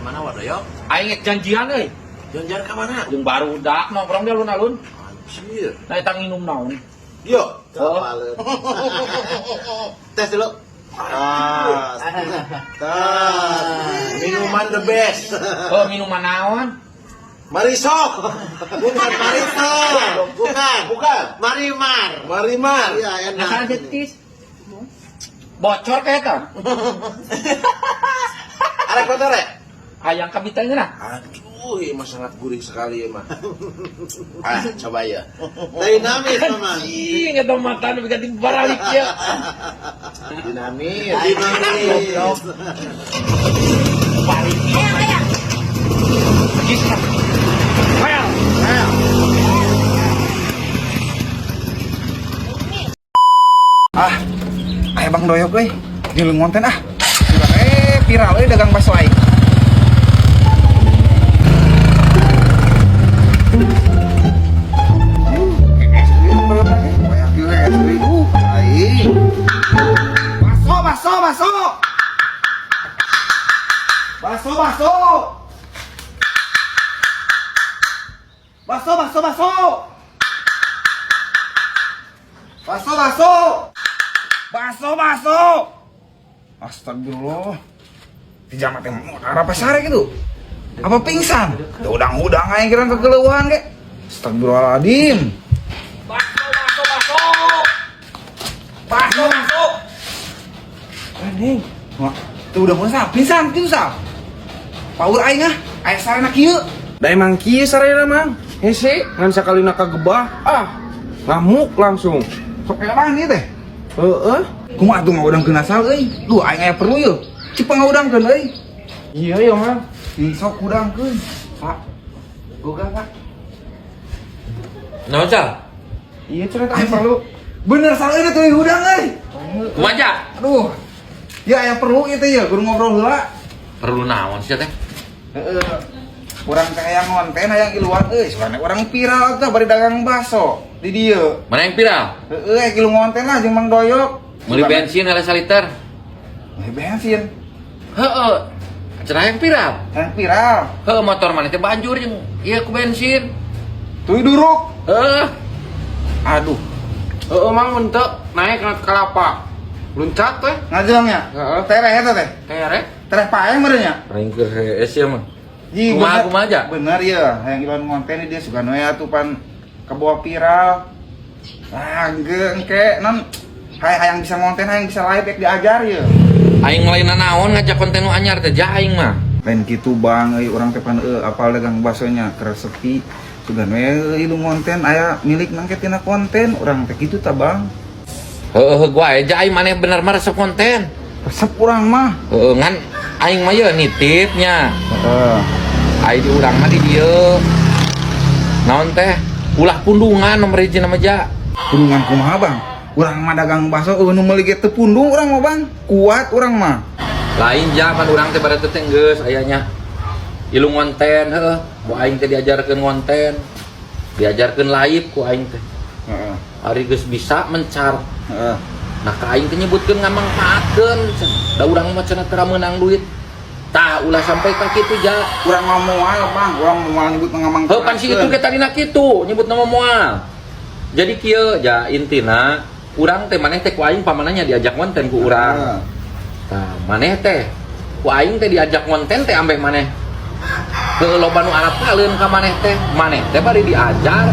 Kemana wadoyok? Aing ek janjian euy. Janjian ke mana? Jeung barudak nongkrong di alun-alun. Anjir. Nah eta nginum naon? Yo. Oh. Tes dulu. Tas. Tas. Minuman the best. Oh, minuman naon? Marisok. Bukan Marisol. Bukan. Bukan. Marimar. Marimar. Iya, enak. Nah, detis. Bocor kayak eta. Arek kotor ya? Hayang kabita ngeunah. Aduh, ini mah sangat gurih sekali ya mah. Ah, coba ya. Dinamis memang. Anjing eta mata nu ganti baralik ya. Dinamis. Dinamis. Balik. Pergi sana. Well. Ah, aya Bang Doyok euy. Ngilu ngonten ah. Sudah viral euy dagang bakso aing. Aing. Bakso, bakso, bakso. Bakso, bakso. Bakso, bakso, bakso. Bakso, bakso. Bakso, bakso. Astagfirullah. Di jamat teh mau arah pasar gitu. Apa pingsan? Tuh udang-udang aing kira kegeleuhan ge. Astagfirullahaladzim. Bakso, bakso, bakso. Bakso, bakso. Anjing. Wah, tuh udah sal, pingsan kitu sal. Paur aing ah, aya sarena kieu. Da emang kieu sarena Mang. Hese ngan sakalina kagebah ah ngamuk langsung. Sok elebang ieu teh. Heeh. Kumaha atuh ngaudangkeun asal euy? Duh aing aya perlu yeuh. Cik pangaudangkeun euy. Iya ya Mang. Ih, sok udangkeun. Pak. Gogah, Pak. Naon sal? Iya cenah teh perlu. Bener sal euy teh hudang euy. Kumaha ja? Aduh. Ya aya perlu ieu teh ya, kudu ngobrol heula. Perlu naon sih teh? Heeh. Urang teh hayang ngonten hayang iluan euy, soalnya urang viral teh bari dagang bakso di dieu. Mana yang viral? Heeh, aya kilu ngonten lah jeung Mang Doyok. Meuli bensin ada saliter. Meuli bensin. Heeh. Cenah yang viral. Yang viral. Heeh, motor mana teh banjur jeung ieu ku bensin. Tuy duruk. Heeh. Aduh, Heeh Mang mun teu naik ka kelapa. Luncat teh. ngajeungnya. Heeh. Tereh eta teh. Tereh. Tereh paeng meureun nya. Aing keur hees ya mah. Ji, Kumaha, bener- kumaha aja? Bener ya, hayang iluan ngonten dia suka we atuh pan kebawa viral. Ah, engke engke non hayang bisa ngonten, hayang bisa live ek diajar ya. Aing lain naon ngajak konten nu anyar teh ja aing mah. Lain kitu Bang euy, urang teh pan apal dagang baksonya keur sepi. Sugan we euy lu ngonten aya milik nangke tina konten urang teh kitu ta Bang. Heeh, gua aja aing maneh bener mah resep konten. Resep urang mah. Heeh, ngan aing mah ye nitipnya. Heeh. Aing di urang mah di dieu. Naon teh? Ulah pundungan nomor hiji nama ja. Pundungan kumaha Bang? Urang mah dagang bakso eueuh nu meuli ge teu pundung urang mah Bang. Kuat urang mah. Lain ja pan urang teh barat teh geus ayanya. Ilu ngonten heuh, ku aing teh diajarkeun ngonten. Diajarkeun live ku aing teh. Heeh. Ari geus bisa mencar. Heeh. Nah ka aing teh nyebutkeun ngamangpaatkeun. Da urang mah cenah teu meunang duit. Tah ulah sampai ka kitu ja. Urang mah moal Bang, urang moal nyebut ngamang. Heuh pan si itu ge tadina kitu, nyebut nama moal. Jadi kieu ja intina urang teh maneh teh ku aing pamananya diajak konten ku urang. Tah maneh teh ku aing teh diajak konten teh ambeh maneh. Heuh loba nu arapaleun ka maneh teh, maneh teh bari diajar.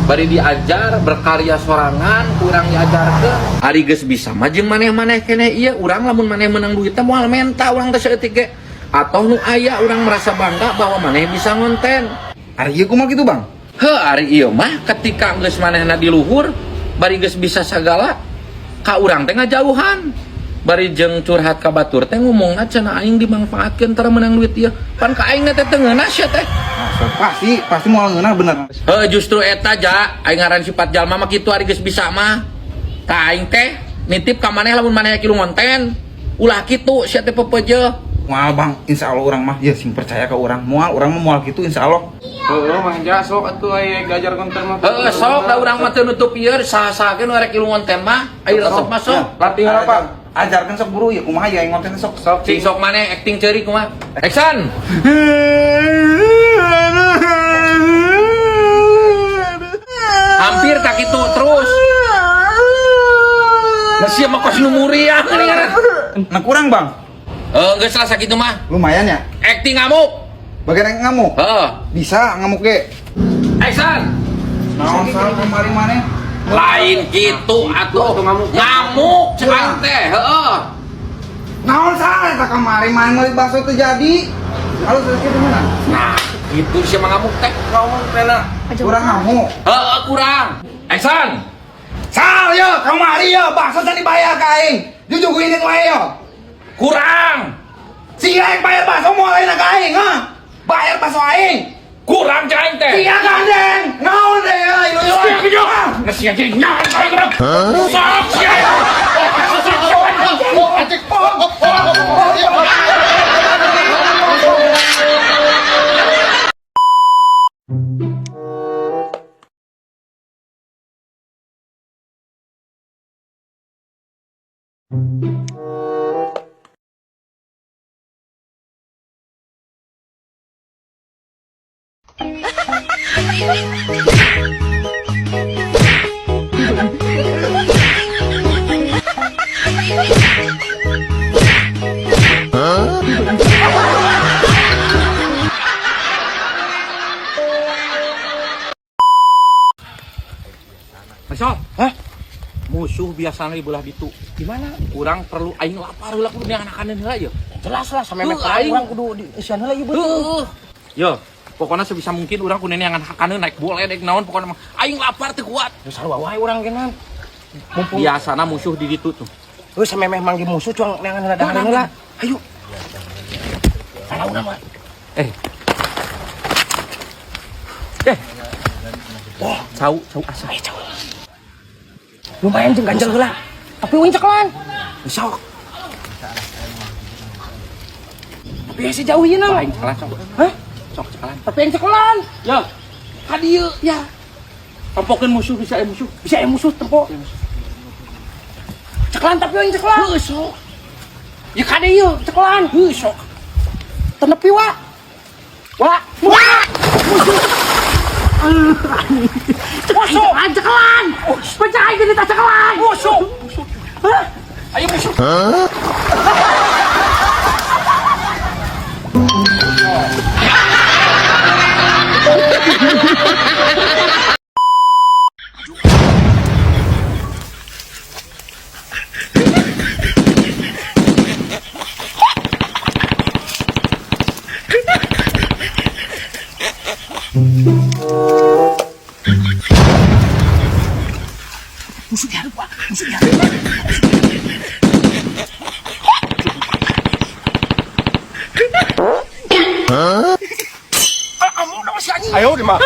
Bari diajar berkarya sorangan kurang diajarkeun. Ari geus bisa mah jeung maneh-maneh keneh ieu urang lamun maneh menang duit teh moal menta urang teh saeutik ge. Atau nu aya urang merasa bangga bahwa maneh bisa ngonten. Ari ieu kumaha kitu Bang? Heuh ari ieu mah ketika geus manehna di luhur bari geus bisa sagala ka urang teh ngajauhan. Bari jeung curhat ka batur teh ngomongna cenah aing dimangfaatkeun tara menang duit ieu. Pan ka aing teh teu ngeunah sia teh. Nah, so, pasti pasti moal ngeunah bener. Heuh justru eta ja aing ngaran sifat jalma mah kitu ari geus bisa mah. Ka aing teh nitip ka maneh lamun maneh kilu ngonten ulah kitu sia teh pepeujeuh. Moal Bang, insya Allah urang mah ya sing percaya ke urang. Moal urang mah moal kitu insya Allah. Heeh Mang Ja sok atuh aya diajar konten mah. Heuh sok da urang mah teu nutup ieu saha-saha ge nu rek kilu ngonten mah. Ayo resep masuk. Latihan apa? Ajarkeun sok buru ya kumaha ya ngonten sok. Sok cing sok maneh acting ceurik kumaha? Action. Hampir tak itu terus. Nah sia mah kos nu muriang ini ngaran. Nah kurang bang. Eh geus lah sakitu mah. Lumayan ya. Acting ngamuk. Bagian yang ngamuk. Heeh. Bisa ngamuk ge. Action. Naon salah kamari maneh? Lain gitu atuh ngamuk cek aing teh, heeh. Naon salah eta kamari maneh meuli bakso teu jadi. Halo sakit mana? Nah, gitu sia mah ngamuk teh. Ngomong pena. Kurang ngamuk. Heeh, kurang. Action. Sal yo kamari yo bakso tadi dibayar ka aing. Jujuguin wae yo. Kurang. Sia yang bayar bakso moal lain ka aing ha. Bayar bakso aing. Kurang cek aing teh. Sia gandeng. Naon deh ya ilu ilu. Sia kerja. Nah, sia jadi nyaman aing urang. Sok sia. Masuk. Hah? Musuh biasanya di belah ditu. Gimana? Kurang perlu aing lapar heula kudu neangan heula ye. Jelas lah sampe Heuh, meh aing. urang kudu diisian heula ieu beuteung. Heuh. Yo, pokoknya sebisa mungkin urang kudu neangan hakaneun naik boleh naik naon pokoknya mah aing lapar teu kuat. Ya sarua wae urang ge nan. Mumpung Biasana musuh di ditu tuh. heuh sampe meh manggih musuh cuang neangan heula dahareun heula. Ayo. Palauna mah. Eh. Eh. Oh, cau, cau asa. Ayo cau. Lumayan jeung ganjel heula. Tapi uing cekelan. Sok. Tapi hese jauh ieu na. Aing cekelan sok. Hah? Sok cekelan. Tapi yang cekelan. Ya. Ka dieu Ya, Tempokeun musuh bisa aya musuh. bisa aya musuh tempo. Cekelan tapi yang cekelan. Heuh, sok. Ya kade ieu cekelan. Heuh, sok. Tenepi wa. Wa. Wa. Musuh. Musuh. Cekelan. Pecah aing jadi cekelan. Musuh. Hah? Ayo musuh. Musuh diharap, Wa. Musuh diharap. Ayo di mah.